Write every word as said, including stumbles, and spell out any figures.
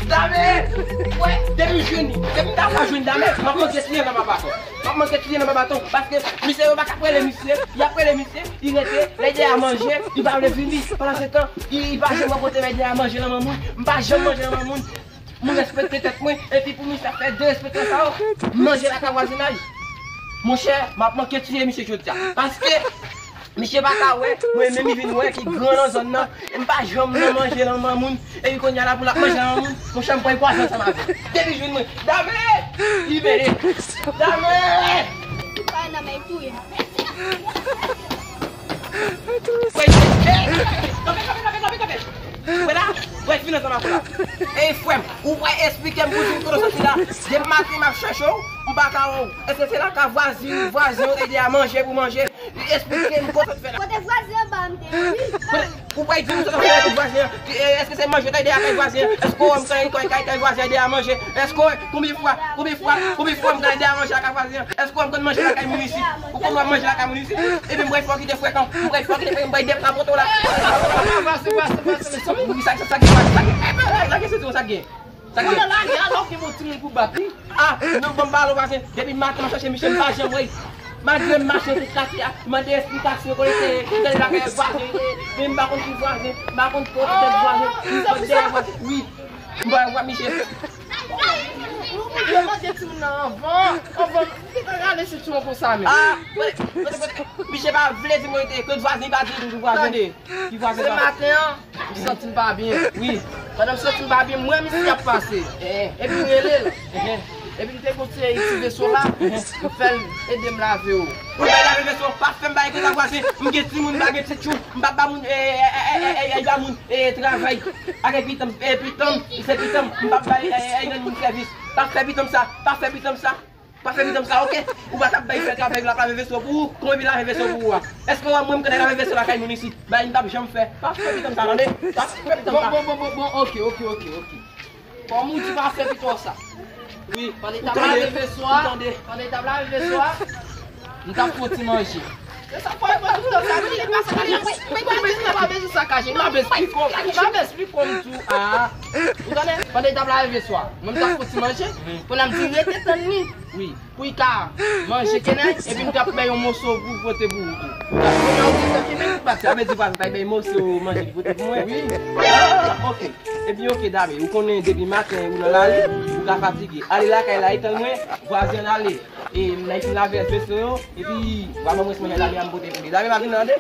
Dame! Wè, depi m jwenn li, depi m ta ka jwenn Dame, m ap manke tiye nan baton. M ap manke tiye nan baton, paske misye yo pa ka rele misye, y ap rele misye, li rete, lè de a manje, li pa vle vini. Pandan se tan, li, li pa janm rankontre lè de a manje nan men moun, m pa janm manje nan men moun. M respekte tèt mwen, epi pou misye ap fè derespektan sa yo, m manje lakay vwazinaj. Monchè, m ap manke tiye misye jodi a. Paske, misye pa ka wè, mwen menm li vin wè ki gran nan zòn nan. E m pa janm nan manje nan men moun. Epi kounye a la pou l ap manje nan men moun. Monchè, m pran pwason ansanm avè l. Depi jwenn mwen, Dame! Li mele. Dame! Li pa nan men touye. Wè, kanpe, kanpe, kanpe, kanpe, kanpe. Wè la, wè, fin ansanm avè w la. Ey, frè m, ou pa esplike m pou di m kote w soti la. Depi maten m ap chèche w, m pa ka wè w. Èske se lakay vwazi-, vwazen yo te di a manje pou manje? Esplike m kote w fè la. Kote vwazen an ba m te ye, wi. Kote, ou pa di m kote w fè lakay vwazen an? Èske se manje w te di a kay vwazen an? Èske w wè m kay, kay, kay, kay vwazen an de a manje? Èske w wè konbyen fwa, konbyen fwa, konbyen fwa m kay de a manje lakay vwazen an? Èske w wè m konn manje lakay moun isit? Ou konn wè m manje lakay moun isit? Epi m pral fè w kite frekan. M pral fè w kite frekan. M pral depkapote w la. Pase, pase, pase, mezanmi. Wi, sa, sa, sa gen, sa gen, sa gen, sa gen, sa gen. Sa gen. Mwen lage alò gen yon timoun pou bat li. Ah, non, ban m pale w vwazen. Depi maten m ap chache misye, m pa janm wè l. Malgre m mache tout katye a, m mande esplikasyon kote se, tèl bagay vwazen, men m pa konn ki vwazen, m pa konn kote tèt vwazen, m konn dèyè vwazen. Wi. M pa wè misye. Ou te mande timoun nan anvan, anvan, rale sitiyasyon konsa menm. Ah, kote, kote, kote, misye pa vle di mwen te, ke vwazen pa di li vwazen. Tande, ki vwazen se pa maten an, m santi m pa byen. Wi. Pandan m santi m pa byen, m wè misye ap pase. Eh. Epi m rele l. Eh. Epi m te gon ti, ti veso la, m fè l ede m lave yo. Ou bay lave veso, pa fè m bay konsa vwazen. M gen timoun, m pa gen ti tchou. M pa ba moun, eh, eh, ba moun, eh, travay. Ak pitan m, eh, pitan m, se pitan m. M pa bay, eh, eh, granmoun sèvis. Pa fè pitan m sa, pa fè pitan m sa. Pa fè pitan m sa, oke? Ou pa t ap bay fè travay la, lave veso pou ou. Kòman epi lave veso pou ou a? Èske w wè mwen m konn lave veso lakay moun isit? Bay m t ap janm fè. Pa fè pitan m sa, tande? Pa fè pitan m sa. Bon, bon, bon, bon, bon, oke, oke, oke, oke. Kòm ou di pa fè pitan w sa. Wi. Pandan l t ap lave veso a, pandan l t ap lave veso a, m t ap fè yon ti manje. Se sa fò e mwen tout tan sa, wi. Mwen pa bezwen sakaje, m ap esplike w. M ap esplike w m tou a. Ou tande? Pandan l t ap lave veso a, mwen m t ap fè yon ti manje. Kounye a m di rete tann li. Wi. Pou l ka manje kenèk, epi m t ap bay yon moso pou pote pou ou tou. Kounye a ou di tann li menm pou bat. Sa vle di vwazen pa bay moso manje pou pote pou mwen? Wi. Ah, oke. Epi oke, Dame, ou konnen depi maten ou nan lari, ou ka fatige. Ale lakay la, etan mwen, vwazen ale. E m nan fin lave veso yo, epi w a ban mwen manje Dame a m pote pou li. Dame pa vin tande.